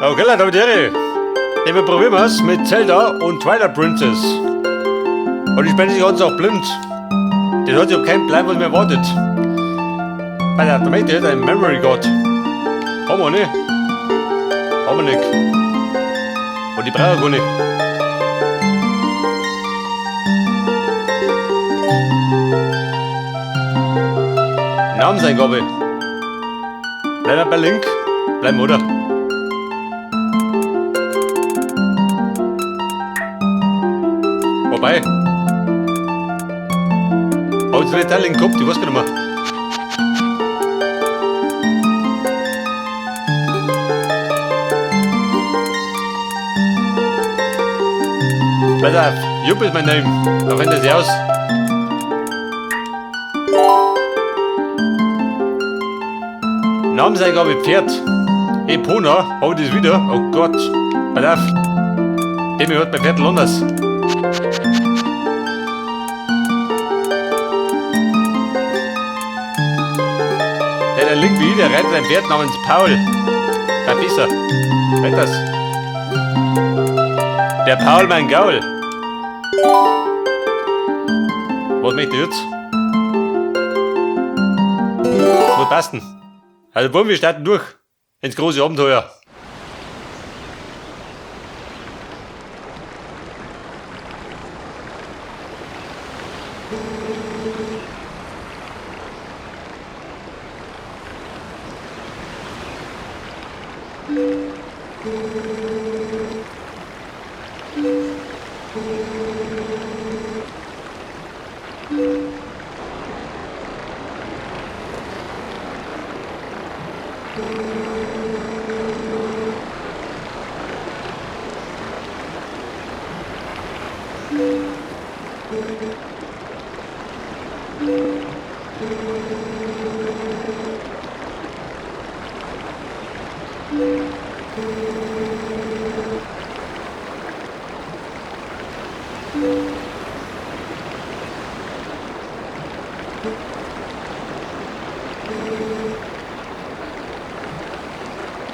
Okay, Leute, habe die Ehre. Wir probieren es mit Zelda und Twilight Princess. Und ich bin nicht ganz auch blind. Den hat ja keinen Plan, was mir erwartet. Bei der Tomato hat ein Memory God. Haben wir nicht. Haben wir nicht. Und die brauche ich gar nicht. Namenseingabe. Bleiben wir bei Link. Bleiben, oder? Wobei. Hab ich nicht Link gehabt? Ich weiß gar nicht mehr. Pass auf, Jupp ist mein Name. Da rennt er sich aus. Namenseingabe Pferd. Epona, hab ich das wieder? Oh Gott. Pass auf. Dem hört mein Pferd anders. Der Link wie der reitet ein Pferd namens Paul. Da ist er. Rennt das. Der Paul, mein Gaul. Was möchte ich jetzt? Muss passen. Also wollen wir starten durch ins große Abenteuer.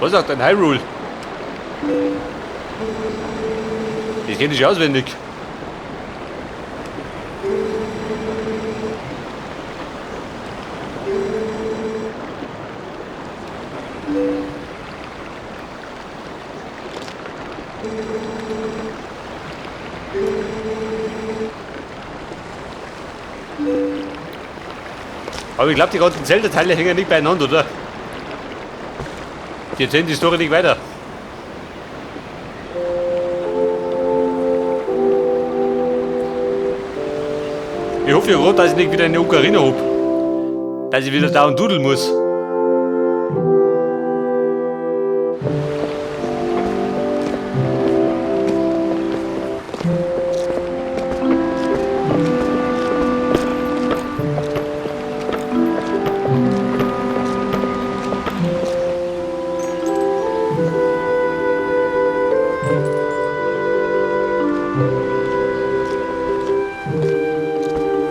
Was sagt ein Hyrule? Das kenne ich auswendig. Aber ich glaube, die ganzen Zelda-Teile hängen nicht beieinander, oder? Die erzählen die Story nicht weiter. Ich hoffe ja gerade, dass ich nicht wieder eine Ocarina hab. Dass ich wieder da und dudeln muss.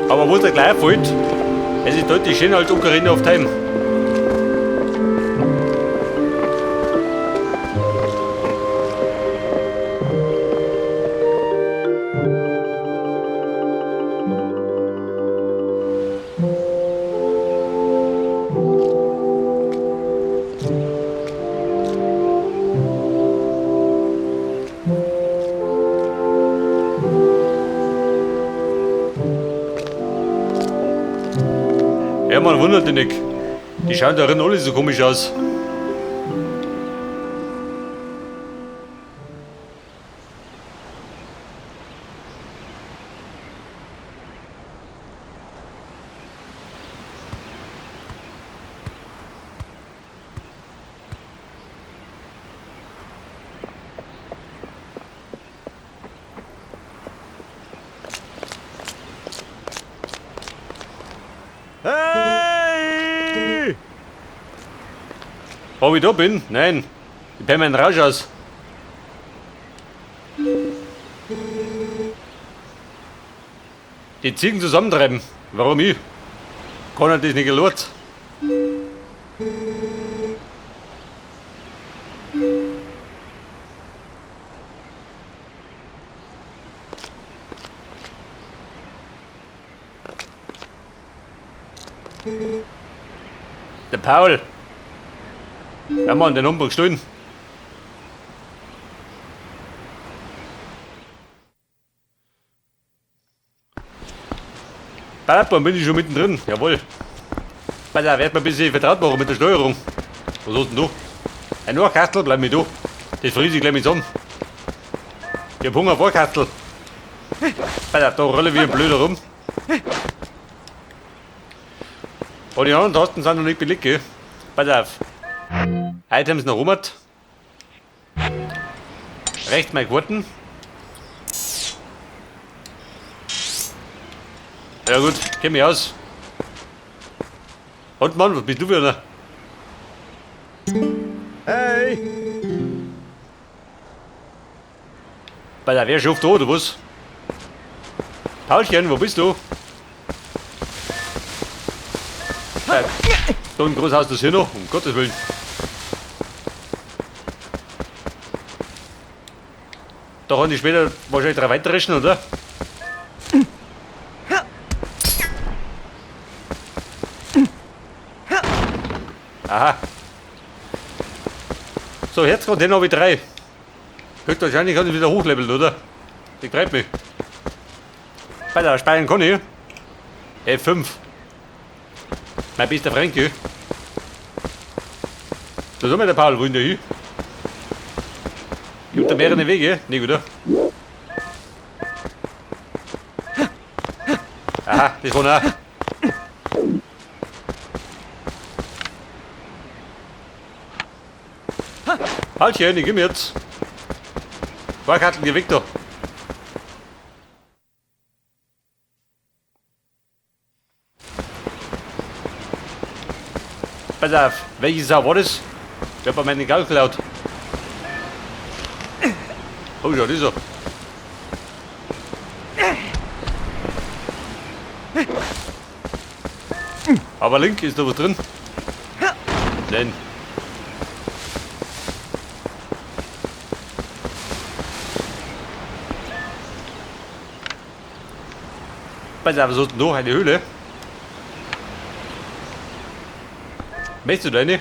Aber wo es dir gleich auffällt, es ist deutlich schöner als Ocarina of Time. Ja, man wundert dich nicht. Die schauen darin alle so komisch aus. Hey! Ob ich da bin? Nein. Ich bin mein Rausch aus. Die Ziegen zusammentreiben. Warum ich? Kann er das nicht gelehrt? Der Paul. Ja Mann, den Humbug gestohlen. Bei bin ich schon mittendrin, jawohl. Bei der werd mal ein bisschen vertraut machen mit der Steuerung. Was hast denn du? Ein Ohrkastel, bleib mit du. Das friese ich gleich mit zusammen. Ich hab Hunger auf Ohrkastel. Bei der, da rolle wie ein Blöder rum. Aber die anderen Tasten sind noch nicht belegt, gell? Pass auf. Items nach oben. Rechts meine Quoten. Ja gut, kenn mich aus. Und Mann, was bist du für einer? Hey! Bei der wär schon oft da, oder was? Paulchen, wo bist du? Da ein Großhaus das hier noch, um Gottes Willen. Da kann ich später wahrscheinlich drei weiterrechnen, oder? Aha. So, jetzt kommt den habe ich 3. Höchstwahrscheinlich kann ich wieder hochleveln, oder? Die treibt mich. Bei der Speichern kann ich. F5. Mein bester Freund, gell? Da ist immer der Paul, wo ist der hin? Gibt da mehrere Wege? Nee, oder? Aha, das war nah. Paulchen, ich komm jetzt. Fahrkarten, geh weg da. Pass auf, welche Sau war das? Ich hab bei meinen Gaul geklaut. Oh, ja, das ist er. Aber Link, ist da was drin? Nein. Pass auf, was ist denn da? Eine Höhle? Möchtest du deine?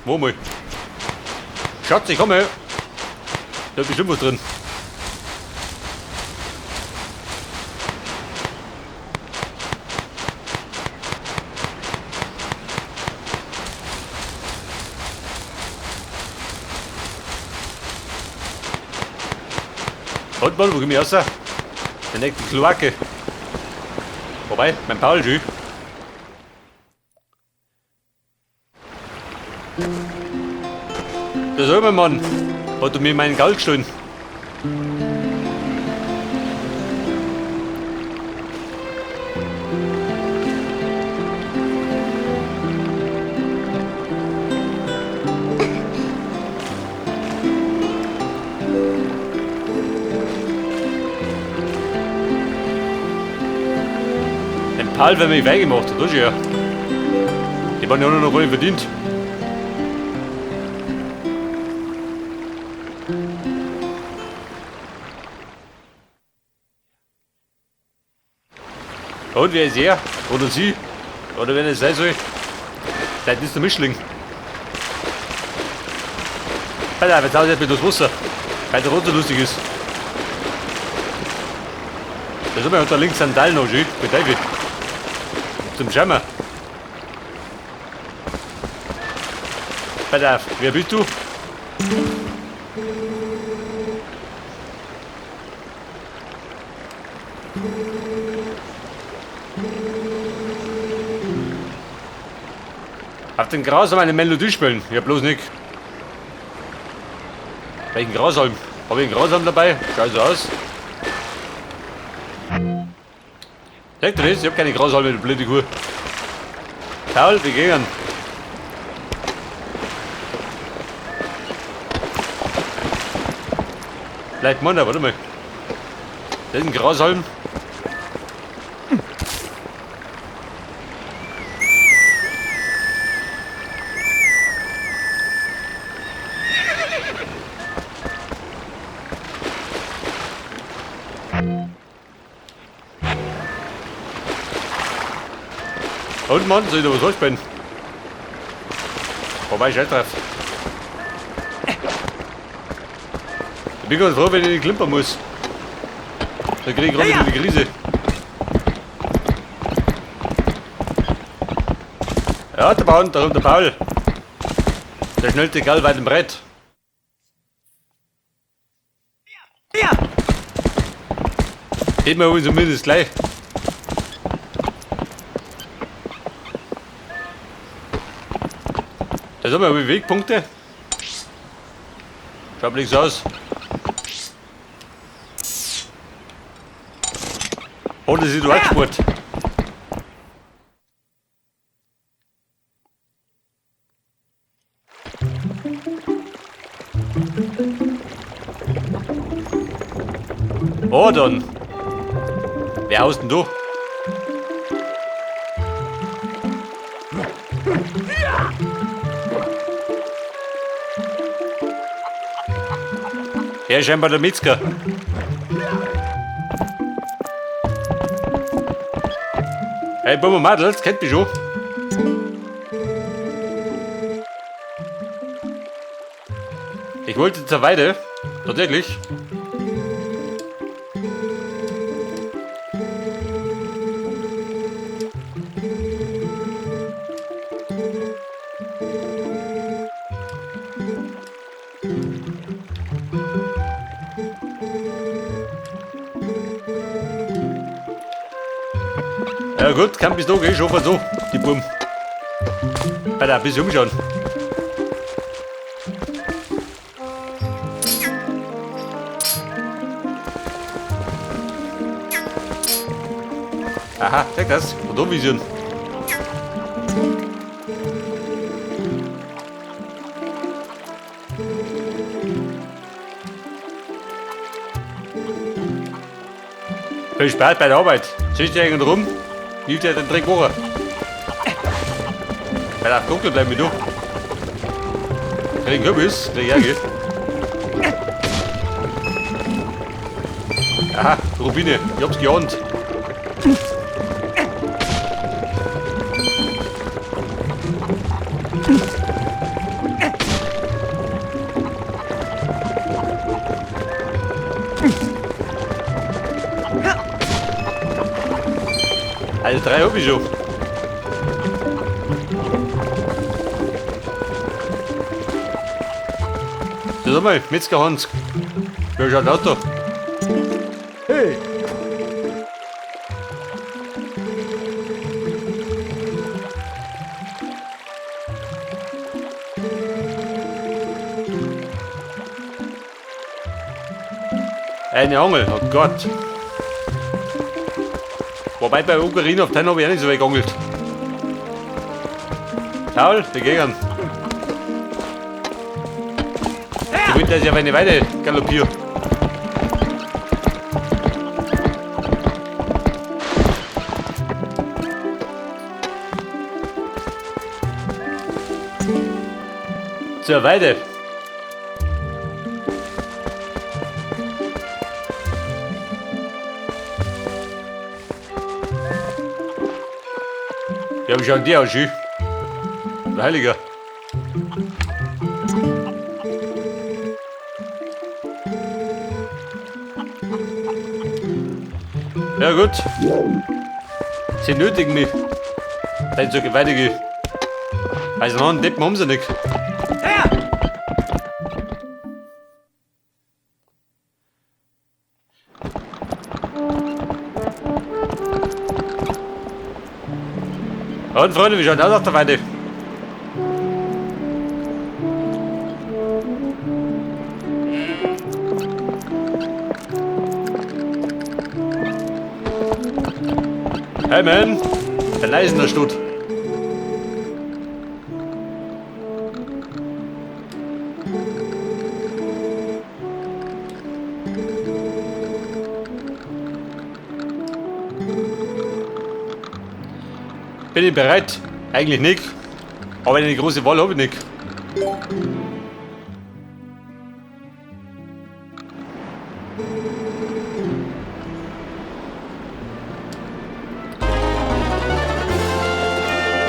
Wo mal? Schatz, ich komme! Da ist bestimmt was drin. Und mal, wo komm ich raus? Der nächste Kloake. Wobei, mein Paul schon. Das ist immer, Mann. Hat du mir meinen Gaul gestohlen? Den Paul, wenn mich weggemacht hat, das ist ja. Die waren ja noch gar nicht verdient. Und wer ist er? Oder sie? Oder wenn es sein soll? Seid nicht der Mischling. Alter, jetzt hau ich jetzt mit das Wasser. Weil der Rot so lustig ist. Da sind wir unter links einen Teil noch, schön. Mit Teufel. Zum Schirmer. Pass auf, wer bist du? Auf den Grashalm eine Melodie spielen. Ja, bloß nicht. Welchen Grashalm? Hab ich einen Grashalm dabei? Schau so aus. Seht ihr das? Ich hab keine Grashalme, du blöde Kuh. Paul, wir gehen. Bleib mal da, warte mal. Das ist ein Grashalm. Und Mann, soll ich da was hochspenden? Wobei ich drauf. Ich bin ganz froh, wenn ich nicht klimpern muss. Da krieg ich gerade wieder die Krise. Ja, der Baum, da kommt der Paul. Der schnellste Kerl weit im Brett. Ja. Geht mir übrigens zumindest gleich. Da sind wir Wegpunkte. Schaut nichts aus. Hat er sich da gespart. Oh, dann. Wer haust denn du? Er ist scheinbar der Metzger. Hey, Bummer Madels, kennt mich schon. Ich wollte zur Weide, tatsächlich. Ja gut, kann bis da gehen, schon so, die Buben. Bei der ein bisschen umschauen. Aha, zeig das. Rotovision. Viel Spaß bei der Arbeit. Siehst du irgend rum? Nimmt ja den Dreck hoch. Bei der Dunkel bleiben wir du. Krieg Kürbis, krieg ich Ärger. Aha, Rubine, ich hab's geahnt. Also 3 hab ich schon. Das ist mal, Metzger Hans. Wer schaut aus da? Hey! Eine Angel, oh Gott. Wobei bei Ocarina of Time habe ich auch nicht so weit geangelt. Paul, wir gehen. Ich will, dass ich auf eine Weide galoppiere. Zur Weide. Ja, wie schauen die aus, schön? Der Heiliger. Ja gut. Sie nötigen mich. Weil ich so gewaltige. Also noch einen Deppen haben sie nicht. Und Freunde, wie schaut das auf der Weide? Hey man, der Leisender Stut. Bin ich bereit? Eigentlich nicht. Aber eine große Wahl habe ich nicht.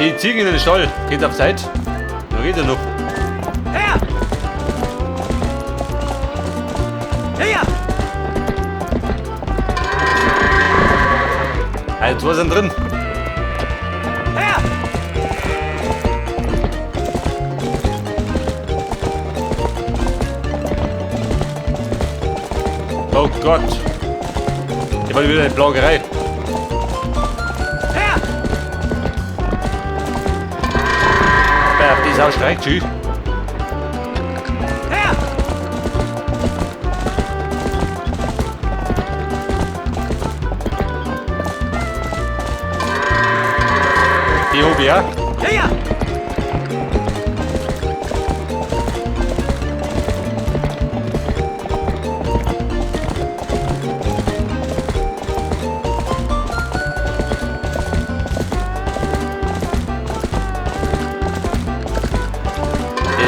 Die Ziegen in den Stall. Geht auf Zeit. Da geht er noch. Also zwei sind drin. Oh Gott. Ich wollte wieder eine Blagerei. Die Sau streicht, tschüss. Die hab ich auch.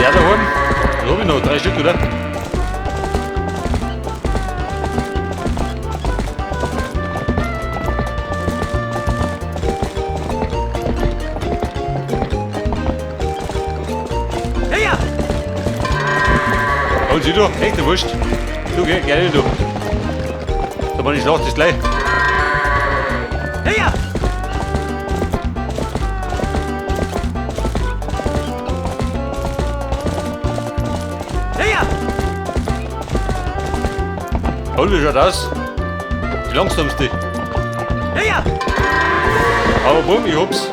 Ja, daheim. Da hab ich noch 3 Stück, oder? Und sieh du, echt wurscht. Du, geh gerne du. Da bin ich noch, das gleich. Und wie schaut aus? Die langsamste. Aber bumm, ich hab's.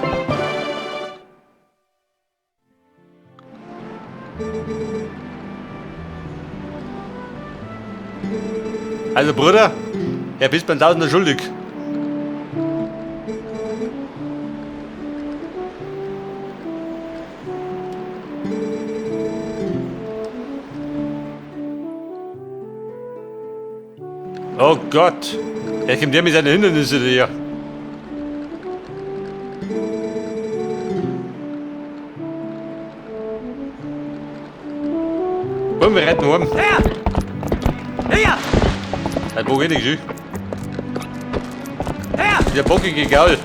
Also Bruder, er bist beim Tausender schuldig. Oh Gott, er kommt ja mit seinen Hindernissen hier. Komm, wir retten heim. Das Bock nicht, schön. Der bockige Gaul.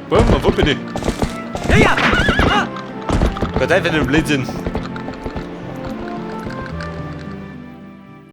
Bumm, wo bin ich? Gott sei Dank, den Blödsinn.